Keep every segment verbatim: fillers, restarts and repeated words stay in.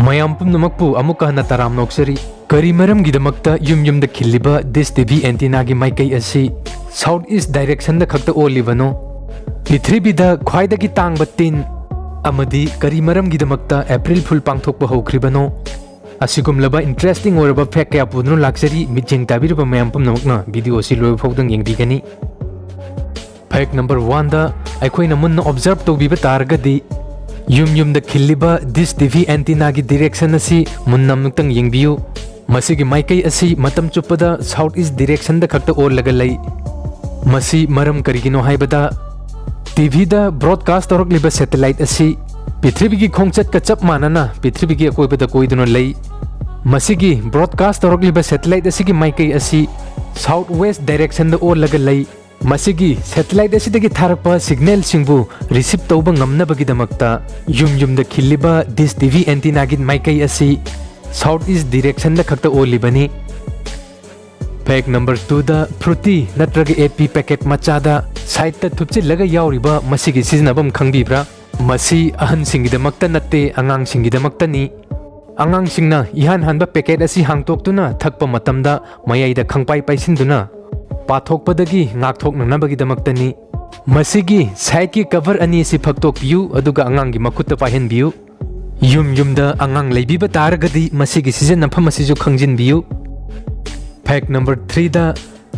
ꯃꯌꯥꯝ ꯄꯨꯝꯅꯃꯛꯄꯨ ꯑꯃꯨꯛꯀ ꯍꯟꯅ ꯇꯔꯥꯝꯅ ꯑꯣꯛꯆꯔꯤ꯫ ꯀꯔꯤ ꯃꯔꯝꯒꯤꯗꯃꯛꯇ ꯌꯨꯝ ꯌꯨꯝꯗ ꯈꯤꯜꯂꯤꯕ ꯗꯤꯁ ꯇꯤ ꯚꯤ ꯑꯦꯟꯇꯤꯅꯥꯒꯤ ꯃꯥꯏꯀꯩ ꯑꯁꯤ ꯁꯥꯎꯠ ꯏꯁ ꯗꯥꯏꯔꯦꯛꯁꯟꯗ ꯈꯛꯇ ꯑꯣꯜꯂꯤꯕꯅꯣ? ꯄ꯭ꯔꯤꯊꯤꯕꯤꯗ ꯈ꯭ꯋꯥꯏꯗꯒꯤ ꯇꯥꯡꯕ ꯇꯤꯟ ꯑꯃꯗꯤ ꯀꯔꯤ ꯃꯔꯝꯒꯤꯗꯃꯛꯇ ꯑꯦꯄ꯭ꯔꯤꯜ ꯐꯨꯜ ꯄꯥꯡꯊꯣꯛꯄ ꯍꯧꯈ꯭ꯔꯤꯕꯅꯣ? ꯑꯁꯤꯒꯨꯝꯂꯕ ꯏꯟꯇꯔꯦꯁꯇꯤꯡ ꯑꯣꯏꯔꯕ ꯐꯦꯛ ꯀꯌꯥ ꯄꯨꯗꯨꯅ ꯂꯥꯛꯆꯔꯤ, ꯃꯤꯠꯌꯦꯡ ꯇꯥꯕꯤꯔꯤꯕ ꯃꯌꯥꯝ ꯄꯨꯝꯅꯃꯛꯅ ꯚꯤꯗꯤꯑꯣ ꯑꯁꯤ ꯂꯣꯏꯕ ꯐꯥꯎꯗꯪ ꯌꯦꯡꯕꯤꯒꯅꯤ꯫ ꯐꯦꯛ ꯅꯝꯕꯔ ꯋꯥꯟꯗ ꯑꯩꯈꯣꯏꯅ ꯃꯨꯟꯅ ꯑꯣꯕꯖꯔꯕ ꯇꯧꯕꯤꯕ ꯇꯥꯔꯒꯗꯤ, ꯌꯨꯝ ꯌꯨꯝꯗ ꯈꯤꯜꯂꯤꯕ ꯗꯤꯁ ꯇꯤ ꯚꯤ ꯑꯦꯟꯇꯤꯅꯥꯒꯤ ꯗꯤꯔꯦꯛꯁꯟ ꯑꯁꯤ ꯃꯨꯟꯅ ꯑꯃꯨꯛꯇꯪ ꯌꯦꯡꯕꯤꯌꯨ꯫ ꯃꯁꯤꯒꯤ ꯃꯥꯏꯀꯩ ꯑꯁꯤ ꯃꯇꯝ ꯆꯨꯞꯄꯗ ꯁꯥꯎꯠ ꯏꯁ ꯗꯤꯔꯦꯛꯁꯟꯗ ꯈꯛꯇ ꯑꯣꯜꯂꯒ ꯂꯩ꯫ ꯃꯁꯤ ꯃꯔꯝ ꯀꯔꯤꯒꯤꯅꯣ ꯍꯥꯏꯕꯗ, ꯇꯤ ꯚꯤꯗ ꯕ꯭ꯔꯣꯗꯀꯥꯁ ꯇꯧꯔꯛꯂꯤꯕ ꯁꯦꯇꯦꯂꯥꯏꯠ ꯑꯁꯤ ꯄ꯭ꯔꯤꯊꯤꯕꯤꯒꯤ ꯈꯣꯡꯆꯠꯀ ꯆꯞ ꯃꯥꯟꯅꯅ ꯄ꯭ꯔꯤꯊꯤꯕꯤꯒꯤ ꯑꯀꯣꯏꯕꯗ ꯀꯣꯏꯗꯨꯅ ꯂꯩ꯫ ꯃꯁꯤꯒꯤ ꯕ꯭ꯔꯣꯗꯀꯥꯁ ꯇꯧꯔꯛꯂꯤꯕ ꯁꯦꯇꯦꯂꯥꯏꯠ ꯑꯁꯤꯒꯤ ꯃꯥꯏꯀꯩ ꯑꯁꯤ ꯁꯥꯎꯠ ꯋꯦꯁ ꯗꯥꯏꯔꯦꯛꯁꯟꯗ ꯑꯣꯜꯂꯒ ꯂꯩ꯫ ꯃꯁꯤꯒꯤ ꯁꯦꯇꯦꯂꯥꯏꯠ ꯑꯁꯤꯗꯒꯤ ꯊꯥꯔꯛꯄ ꯁꯤꯒꯅꯦꯜꯁꯤꯡꯕꯨ ꯔꯤꯁꯤꯞ ꯇꯧꯕ ꯉꯝꯅꯕꯒꯤꯗꯃꯛꯇ ꯌꯨꯝ ꯌꯨꯝꯗ ꯈꯤꯜꯂꯤꯕ ꯗꯤꯁ ꯇꯤ ꯚꯤ ꯑꯦꯟꯇꯤꯅꯥꯒꯤ ꯃꯥꯏꯀꯩ ꯑꯁꯤ ꯁꯥꯎꯠ ꯏꯁ ꯗꯤꯔꯦꯛꯁꯟꯗ ꯈꯛꯇ ꯑꯣꯜꯂꯤꯕꯅꯤ꯫ ꯐꯦꯛ ꯅꯝꯕꯔ ꯇꯨꯗ, ꯐ꯭ꯔꯨꯇꯤ ꯅꯠꯇ꯭ꯔꯒ ꯑꯦ ꯄꯤ ꯄꯦꯀꯦꯠ ꯃꯆꯥꯗ ꯁꯥꯏꯠꯇ ꯊꯨꯞꯆꯤꯜꯂꯒ ꯌꯥꯎꯔꯤꯕ ꯃꯁꯤꯒꯤ ꯁꯤꯖꯤꯟꯅꯐꯝ ꯈꯪꯕꯤꯕ꯭ꯔꯥ? ꯃꯁꯤ ꯑꯍꯟꯁꯤꯡꯒꯤꯗꯃꯛꯇ ꯅꯠꯇꯦ, ꯑꯉꯥꯡꯁꯤꯡꯒꯤꯗꯃꯛꯇꯅꯤ꯫ ꯑꯉꯥꯡꯁꯤꯡꯅ ꯏꯍꯥꯟ ꯍꯥꯟꯕ ꯄꯦꯀꯦꯠ ꯑꯁꯤ ꯍꯥꯡꯇꯣꯛꯇꯨꯅ ꯊꯛꯄ ꯃꯇꯝꯗ ꯃꯌꯥꯏꯗ ꯈꯪꯄꯥꯏ ꯄꯥꯏꯁꯤꯟꯗꯨꯅ ꯄꯥꯊꯣꯛꯄꯗꯒꯤ ꯉꯥꯛꯊꯣꯛꯅꯅꯕꯒꯤꯗꯃꯛꯇꯅꯤ꯫ ꯃꯁꯤꯒꯤ ꯁꯥꯏꯠꯀꯤ ꯀꯚꯔ ꯑꯅꯤ ꯑꯁꯤ ꯐꯛꯇꯣꯛꯄꯤꯌꯨ, ꯑꯗꯨꯒ ꯑꯉꯥꯡꯒꯤ ꯃꯈꯨꯠꯇ ꯄꯥꯏꯍꯟꯕꯤꯌꯨ꯫ ꯌꯨꯝ ꯌꯨꯝꯗ ꯑꯉꯥꯡ ꯂꯩꯕꯤꯕ ꯇꯥꯔꯒꯗꯤ ꯃꯁꯤꯒꯤ ꯁꯤꯖꯤꯟꯅꯐꯝ ꯑꯁꯤꯁꯨ ꯈꯪꯖꯤꯟꯕꯤꯌꯨ꯫ ꯐꯦꯛ ꯅꯝꯕꯔ ꯊ꯭ꯔꯤꯗ,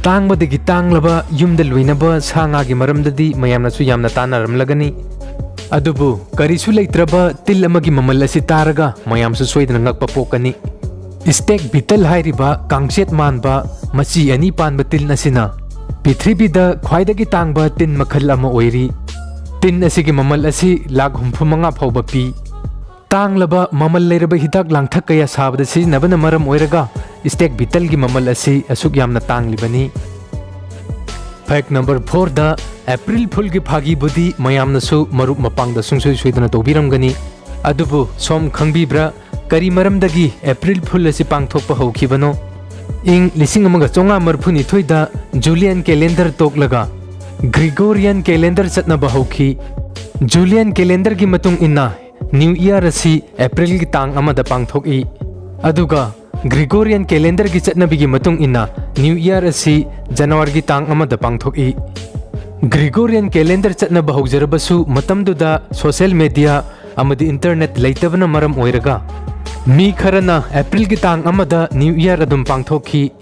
ꯇꯥꯡꯕꯗꯒꯤ ꯇꯥꯡꯂꯕ ꯌꯨꯝꯗ ꯂꯣꯏꯅꯕ ꯁꯥ ꯉꯥꯒꯤ ꯃꯔꯝꯗꯗꯤ ꯃꯌꯥꯝꯅꯁꯨ ꯌꯥꯝꯅ ꯇꯥꯟꯅꯔꯝꯂꯒꯅꯤ꯫ ꯑꯗꯨꯕꯨ ꯀꯔꯤꯁꯨ ꯂꯩꯇ꯭ꯔꯕ ꯇꯤꯜ ꯑꯃꯒꯤ ꯃꯃꯜ ꯑꯁꯤ ꯇꯥꯔꯒ ꯃꯌꯥꯝꯁꯨ ꯁꯣꯏꯗꯅ ꯉꯛꯄ ꯄꯣꯛꯀꯅꯤ꯫ ꯁ꯭ꯇꯦꯛ ꯕꯤꯇꯜ ꯍꯥꯏꯔꯤꯕ ꯀꯥꯡꯆꯦꯠ ꯃꯥꯟꯕ ꯃꯆꯤ ꯑꯅꯤ ꯄꯥꯟꯕ ꯇꯤꯟ ꯑꯁꯤꯅ ꯄ꯭ꯔꯤꯊꯤꯕꯤꯗ ꯈ꯭ꯋꯥꯏꯗꯒꯤ ꯇꯥꯡꯕ ꯇꯤꯟ ꯃꯈꯜ ꯑꯃ ꯑꯣꯏꯔꯤ꯫ ꯇꯤꯟ ꯑꯁꯤꯒꯤ ꯃꯃꯜ ꯑꯁꯤ ꯂꯥꯈ ꯍꯨꯝꯐꯨ ꯃꯉꯥ ꯐꯥꯎꯕ ꯄꯤ꯫ ꯇꯥꯡꯂꯕ ꯃꯃꯜ ꯂꯩꯔꯕ ꯍꯤꯗꯥꯛ ꯂꯥꯡꯊꯛ ꯀꯌꯥ ꯁꯥꯕꯗ ꯁꯤꯖꯤꯟꯅꯕꯅ ꯃꯔꯝ ꯑꯣꯏꯔꯒ ꯁ꯭ꯇꯦꯛ ꯕꯤꯇꯜꯒꯤ ꯃꯃꯜ ꯑꯁꯤ ꯑꯁꯨꯛ ꯌꯥꯝꯅ ꯇꯥꯡꯂꯤꯕꯅꯤ꯫ ꯐꯦꯛ ꯅꯝꯕꯔ ꯐꯣꯔꯗ, ꯑꯦꯄ꯭ꯔꯤꯜ ꯐꯨꯜꯒꯤ ꯐꯥꯒꯤꯕꯨꯗꯤ ꯃꯌꯥꯝꯅꯁꯨ ꯃꯔꯨꯞ ꯃꯄꯥꯡꯗ ꯁꯨꯡꯁꯣꯏ ꯁꯣꯏꯗꯅ ꯇꯧꯕꯤꯔꯝꯒꯅꯤ꯫ ꯑꯗꯨꯕꯨ ꯁꯣꯝ ꯈꯪꯕꯤꯕ꯭ꯔꯥ, ꯀꯔꯤ ꯃꯔꯝꯗꯒꯤ ꯑꯦꯄ꯭ꯔꯤꯜ ꯐꯨꯜ ꯑꯁꯤ ꯄꯥꯡꯊꯣꯛꯄ ꯍꯧꯈꯤꯕꯅꯣ? ꯏꯪ ꯂꯤꯁꯤꯡ ꯑꯃꯒ ꯆꯥꯝꯃꯉꯥ ꯃꯔꯤꯐꯨꯅꯤꯊꯣꯏꯗ ꯖꯨꯂꯤꯌꯟ ꯀꯦꯂꯦꯟꯗꯔ ꯇꯣꯛꯂꯒ ꯒ꯭ꯔꯤꯒꯣꯔꯤꯌꯟ ꯀꯦꯂꯦꯟꯗꯔ ꯆꯠꯅꯕ ꯍꯧꯈꯤ꯫ ꯖꯨꯂꯤꯌꯟ ꯀꯦꯂꯦꯟꯗꯔꯒꯤ ꯃꯇꯨꯡ ꯏꯟꯅ New Year ꯑꯁꯤ Aprilꯒꯤ ꯇꯥꯡ ꯑꯃꯗ ꯄꯥꯡꯊꯣꯛꯏ꯫ ꯑꯗꯨꯒ Gregorian calendarꯒꯤ ꯆꯠꯅꯕꯤꯒꯤ ꯃꯇꯨꯡ ꯏꯟꯅ New Year ꯑꯁꯤ Januaryꯒꯤ ꯇꯥꯡ ꯑꯃꯗ ꯄꯥꯡꯊꯣꯛꯏ꯫ Gregorian calendar ꯆꯠꯅꯕ ꯍꯧꯖꯔꯕꯁꯨ, ꯃꯇꯝꯗꯨꯗ social media ꯑꯃꯗꯤ internet ꯂꯩꯇꯕꯅ ꯃꯔꯝ ꯑꯣꯏꯔꯒ, ꯃꯤ ꯈꯔꯅ Aprilꯒꯤ ꯇꯥꯡ ꯑꯃꯗ New Year ꯑꯗꯨꯝ ꯄꯥꯡꯊꯣꯛꯈꯤ꯫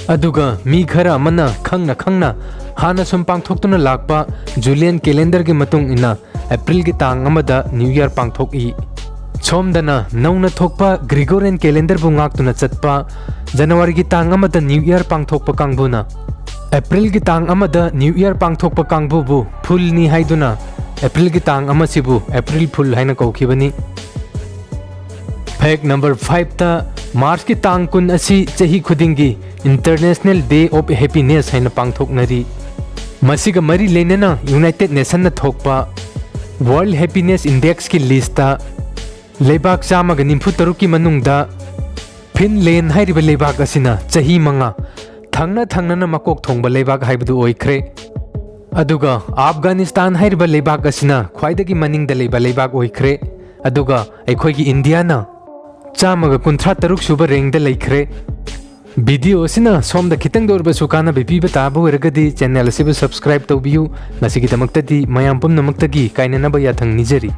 ꯑꯗꯨꯒ ꯃꯤ ꯈꯔ ꯑꯃꯅ ꯈꯪꯅ ꯈꯪꯅ ꯍꯥꯟꯅ ꯁꯨꯝ ꯄꯥꯡꯊꯣꯛꯇꯨꯅ ꯂꯥꯛꯄ Julian calendarꯒꯤ ꯃꯇꯨꯡ ꯏꯟꯅ Aprilꯒꯤ ꯇꯥꯡ ꯑꯃꯗ New Year ꯄꯥꯡꯊꯣꯛꯏ꯫ ꯁꯣꯝꯗꯅ ꯅꯧꯅ ꯊꯣꯛꯄ Gregorian calendarꯕꯨ ꯉꯥꯛꯇꯨꯅ ꯆꯠꯄ Januaryꯒꯤ ꯇꯥꯡ ꯑꯃꯗ New Year ꯄꯥꯡꯊꯣꯛꯄ ꯀꯥꯡꯕꯨꯅ Aprilꯒꯤ ꯇꯥꯡ ꯑꯃꯗ New Year ꯄꯥꯡꯊꯣꯛꯄ ꯀꯥꯡꯕꯨꯕꯨ Foolꯅꯤ ꯍꯥꯏꯗꯨꯅ Aprilꯒꯤ ꯇꯥꯡ ꯑꯃꯁꯤꯕꯨ April Fool ꯍꯥꯏꯅ ꯀꯧꯈꯤꯕꯅꯤ꯫ Fact number fiveꯇ, Marchꯀꯤ ꯇꯥꯡ ꯀꯨꯟ ꯑꯁꯤ ꯆꯍꯤ ꯈꯨꯗꯤꯡꯒꯤ International Day of Happiness ꯍꯥꯏꯅ ꯄꯥꯡꯊꯣꯛꯅꯔꯤ꯫ ꯃꯁꯤꯒ ꯃꯔꯤ ꯂꯩꯅꯅ United Nationꯅ ꯊꯣꯛꯄ World Happiness Indexꯀꯤ listꯇ ꯂꯩꯕꯥꯛ ꯆꯥꯝꯃꯒ ꯅꯤꯐꯨ ꯇꯔꯨꯛꯀꯤ ꯃꯅꯨꯡꯗ Finland ꯍꯥꯏꯔꯤꯕ ꯂꯩꯕꯥꯛ ꯑꯁꯤꯅ ꯆꯍꯤ ꯃꯉꯥ ꯊꯪꯅ ꯊꯪꯅꯅ ꯃꯀꯣꯛ ꯊꯣꯡꯕ ꯂꯩꯕꯥꯛ ꯍꯥꯏꯕꯗꯨ ꯑꯣꯏꯈ꯭ꯔꯦ꯫ ꯑꯗꯨꯒ Afghanistan ꯍꯥꯏꯔꯤꯕ ꯂꯩꯕꯥꯛ ꯑꯁꯤꯅ ꯈ꯭ꯋꯥꯏꯗꯒꯤ ꯃꯅꯤꯡꯗ ꯂꯩꯕ ꯂꯩꯕꯥꯛ ꯑꯣꯏꯈ꯭ꯔꯦ꯫ ꯑꯗꯨꯒ ꯑꯩꯈꯣꯏꯒꯤ Indiaꯅ ꯆꯥꯝꯃꯒ ꯀꯨꯟꯊ꯭ꯔꯥ ꯇꯔꯨꯛ ꯁꯨꯕ rankꯗ ꯂꯩꯈ꯭ꯔꯦ꯫ Video ꯑꯁꯤꯅ ꯁꯣꯝꯗ ꯈꯤꯇꯪꯗ ꯑꯣꯏꯔꯕꯁꯨ ꯀꯥꯟꯅꯕ ꯄꯤꯕ ꯇꯥꯕ ꯑꯣꯏꯔꯒꯗꯤ channel ꯑꯁꯤꯕꯨ subscribe ꯇꯧꯕꯤꯌꯨ꯫ ꯉꯁꯤꯒꯤꯗꯃꯛꯇꯗꯤ ꯃꯌꯥꯝ ꯄꯨꯝꯅꯃꯛꯇꯒꯤ ꯀꯥꯏꯅꯅꯕ ꯌꯥꯊꯪ ꯅꯤꯖꯔꯤ꯫